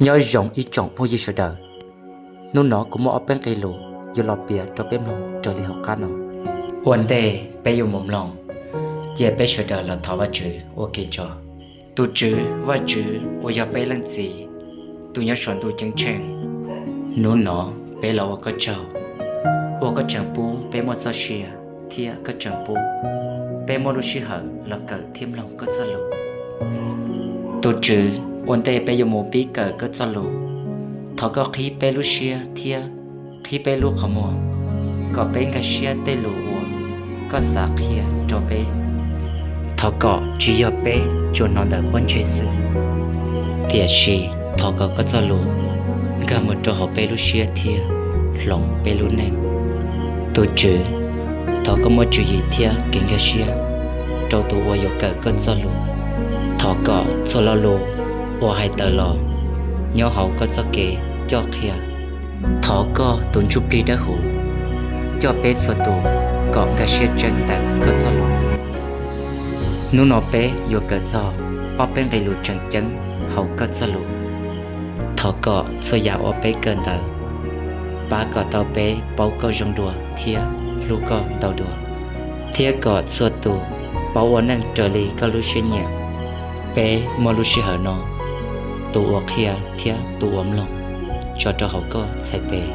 Nyob zoo ib tsoom phooj ywg sawv daws, hnub no kuv muaj ob peb nqe lus yuav los piav rau peb mloog raws li hauv qab no. Ua ntej peb yuav mus mloog, cia peb sawv daws los thov Vajtswv ua ke tso. Tus Tswv Vajtswv uas yog peb Leej Txiv, tus nyob saum ntuj ceeb tsheej, hnub no peb los ua koj tsaug, uas koj tseem pub peb muaj txoj sia thiab koj tseem pub peb muaj lub sij hawm los kawm thiab mloog koj txoj lus. Tus Tswv, ua ntej peb yuav mus pib kawm koj txoj lus, thov koj qhib peb lub siab thiab qhib peb lub qhov muag, kom peb nkag siab tej lus uas koj xav qhia rau peb. Thov kom tsis yog peb tsuas hnov ntawm pob ntseg xwb, tiam sis thov kom koj txoj lus nkag mus rau hauv peb lub siab thiab hloov peb lub neej. Tus Tswv, thov koj muab tswv yim thiab kev nkag siab rau tus uas yuav kawm koj txoj lus. Thov kom txhua lo lus uas hais tawm los nyob hauv koj txoj kev coj qhia. Thov koj tus Ntsuj Plig Dawb Huv coj peb txhua tus kom nkag siab tseeb ntawm koj txoj lus. Hnub no peb yuav kawm txog ob peb nqe lus tseem ceeb hauv koj txoj lus. Thov kom txhua yam uas peb kawm ntawd pab kom tau peb paub koj zoo dua thiab hlub koj ntau dua, thiab kom txhua tus paub ua neej raws li koj lub siab nyiam. Peb muaj lub sij hawm no, tus uas qhia thiab tus uas mloog, tso rau hauv koj txhais tes.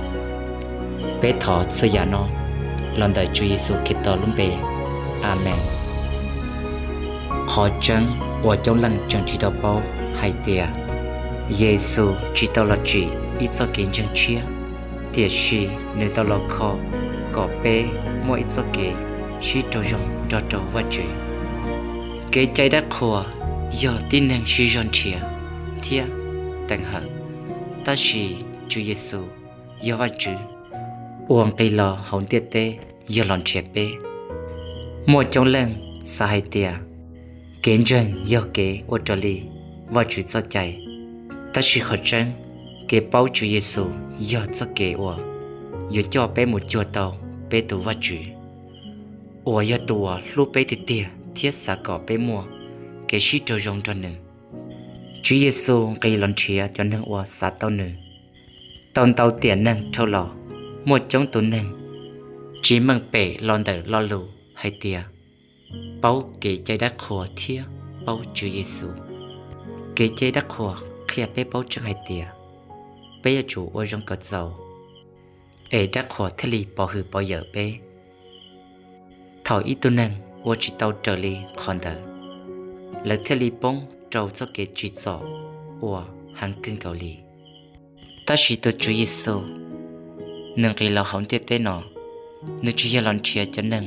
Peb thov txhua yam no los ntawm Tswv Yexus Khetos lub npe, Amees. Qhov tseeb uas coob leej tseem tsis tau paub hais tias Yexus tsis tau los tsim ib txoj kev ntseeg tshiab, tiam sis nws tau los kho kom peb muaj ib txoj kev sib raug zoo nrog rau Vajtswv. Kev cai dab qhuas yog tib neeg sib zog nrhiav thiab teev hawm, tab sis Tswv Yexus yog Vajtswv uas nqis los hauv ntiaj teb yog los nrhiav peb. Muaj coob leej xav hais tias kev ntseeg yog kev ua raws li Vajtswv txoj cai, tab sis qhov tseeb, kev paub Tswv Yexus yog txoj kev uas yuav coj peb mus cuag tau peb tus Vajtswv, uas yog tus uas hlub peb tiag tiag thiab xav kom peb muaj kev sib raug zoo nrog nws. Tswv Yexus nqis los nrhiav cov neeg uas xav tau nws. Tau ntau tiam neeg dhau los, muaj coob tus neeg tsis meej pem los ntawm lo lus hais tias paub kev cai dab qhuas thiab paub Tswv Yexus. Kev cai dab qhuas qhia peb paub tseeb hais tias peb yuav tsum ua zoo kom txaus, es dab qhuas thiaj li pov hwm pov yawm peb. Thaum ib tug neeg ua tsis tau raws li qhov ntawd, lawv thiaj li poob rau txoj kev tsim txom uas heev kawg nkaus li. Tab sis tus Tswv Yexus, nws nqis los hauv ntiaj teb no, nws tsis yog los nrhiav cov neeg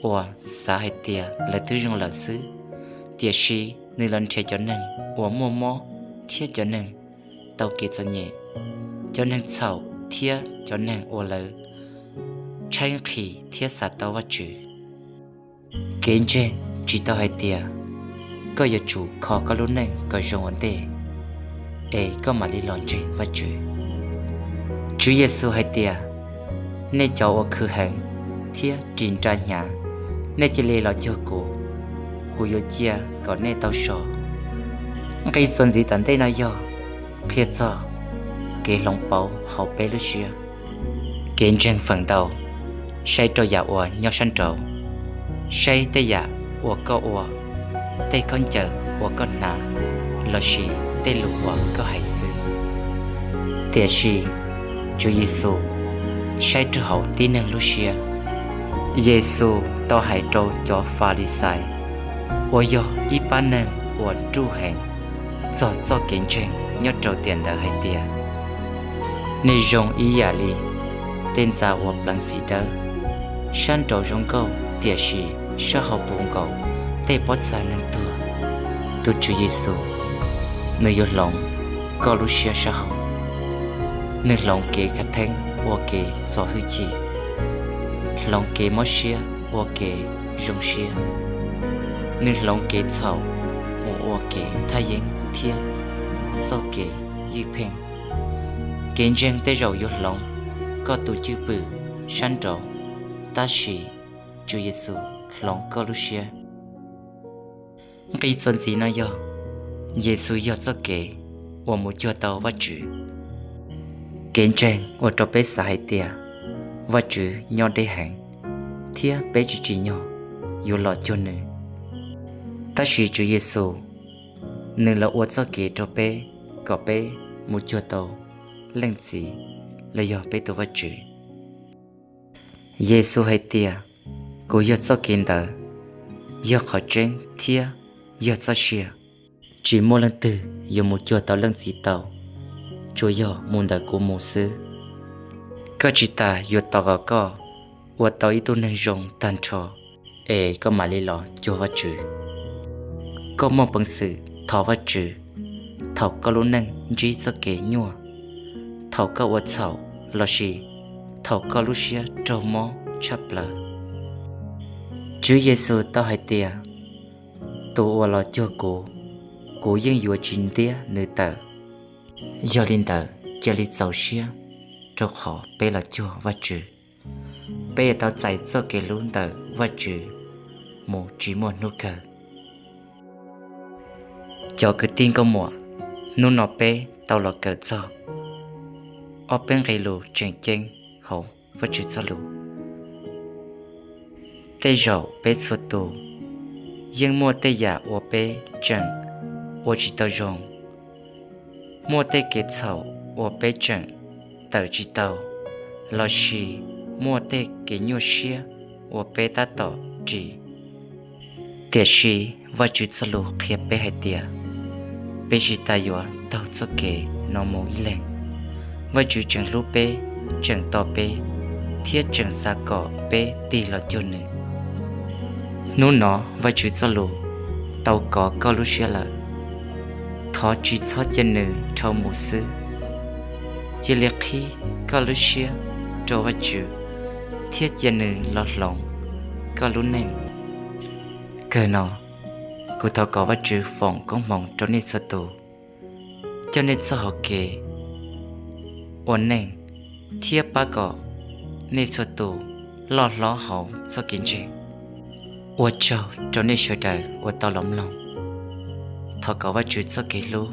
uas xav hais tias lawv twb zoo lawm xwb, tiam sis nws los nrhiav cov neeg uas muaj mob thiab cov neeg tau kev txom nyem, cov neeg txhaum thiab cov neeg uas lawv tshaib nqhis thiab xav tau Vajtswv. Kev ntseeg tsis tau hais tias koj yuav tsum kho koj lub neej kom zoo ua ntej, es koj mam li los ntseeg Vajtswv. Tswv Yexus hais tias, nej cov uas khwv heev thiab ris nra hnyav, nej cia li los cuag kuv, kuv yuav cia kom nej tau so. Nqi txuas ntxiv tom ntej no yog qhia txog kev hloov pauv hauv peb lub siab. Kev ntseeg feem ntau saib rau yam uas nyob sab nraud, saib tej yam uas koj ua, tej khaub ncaws uas koj hnav, lossis tej lus uas koj hais xwb. Tiam sis Tswv Yexus saib rau hauv tib neeg lub siab. Yexus tau hais rau cov Falixais, uas yog ib pab neeg uas ruj heev, txog txoj kev ntseeg nyob rau tiam ntawd hais tias, nej zoo ib yam li tej ntxa uas pleev xim dawb, sab nraud zoo nkauj tiam sis sab hauv puv nkaus tej pob txha neeg tuag. Tus Tswv Yexus, nws yuav hloov koj lub siab sab hauv. Nws hloov kev khav theeb ua kev txo hwj chim, hloov kev mob siab ua kev zoo siab. Nws hloov kev txhaum mus ua kev thaj yeeb thiab txoj kev ywj pheej. Kev ntseeg tej zaum yuav hloov koj tus cwj pwm sab nraud, tab sis Tswv Yexus hloov koj lub siab. Nqi txuas ntxiv no yog, Yexus yog txoj kev, uas mus cuag tau Vajtswv. Kev ntseeg ua rau peb xav hais tias Vajtswv nyob deb heev, thiab peb tsis tsim nyog yuav los cuag nws. Tab sis Tswv Yexus, nws los ua txoj kev rau peb, kom peb mus cuag tau Leej Txiv, los yog peb tus Vajtswv. Yexus hais tias, kuv yog txoj kev ntawd, yog qhov tseeb thiab yog txoj sia. Tsis muaj leej twg yuav mus cuag tau Leej Txiv tau, tsuas yog mus ntawm kuv mus xwb. Koj tsis tas yuav tos kom koj ua tau ib tug neeg zoo tag nrho, es koj mam li los cuag Vajtswv. Koj muaj peev xwm thov Vajtswv thaum koj lub neej ntsib txoj kev nyuaj, thaum koj ua txhaum, lossis thaum koj lub siab raug mob tshaj plaws. Tswv Yexus tau hais tias, tus uas los cuag kuv, kuv yeej yuav tsis ntiab nws tawm. Yog li ntawd, cia li txaus siab, rau qhov peb los cuag Vajtswv, peb yuav tau txais txoj kev hlub ntawm Vajtswv mus tsis muaj hnub kawg. Cov kwv tij nkauj muam, hnub no peb tau los kawm txog ob peb nqe lus tseem ceeb hauv Vajtswv txoj lus. Tej zaum peb txhua tus yeej muaj tej yam uas peb tseem ua tsis tau zoo, muaj tej kev txhaum uas peb tseem tawm tsis tau, lossis muaj tej kev nyuaj siab uas peb tab tom ris. Tiam sis Vajtswv txoj lus qhia peb hais tias, peb tsis tas yuav taug txoj kev no mus ib leeg. Vajtswv tseem hlub peb, tseem tos peb, thiab tseem xav kom peb tig los cuag nws. Hnub no Vajtswv txoj lus tau kov koj lub siab lawm, thov tsis txhob cia nws dhau mus xwb. Cia li qhib koj lub siab rau Vajtswv, thiab cia nws los hloov koj lub neej. Kawg no, kuv thov kom Vajtswv foom koob hmoov rau nej txhua tus, coj nej txoj hau kev ua neej, thiab pab kom nej txhua tus loj hlob hauv txoj kev ntseeg. Ua tsaug rau nej sawv daws uas tau los mloog. Thov kom Vajtswv txoj kev hlub,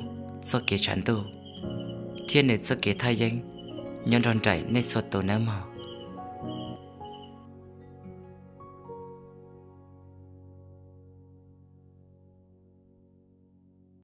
txoj kev tshav ntuj, thiab nws txoj kev thaj yeeb nyob nrog nraim nej txhua tus nawb mog.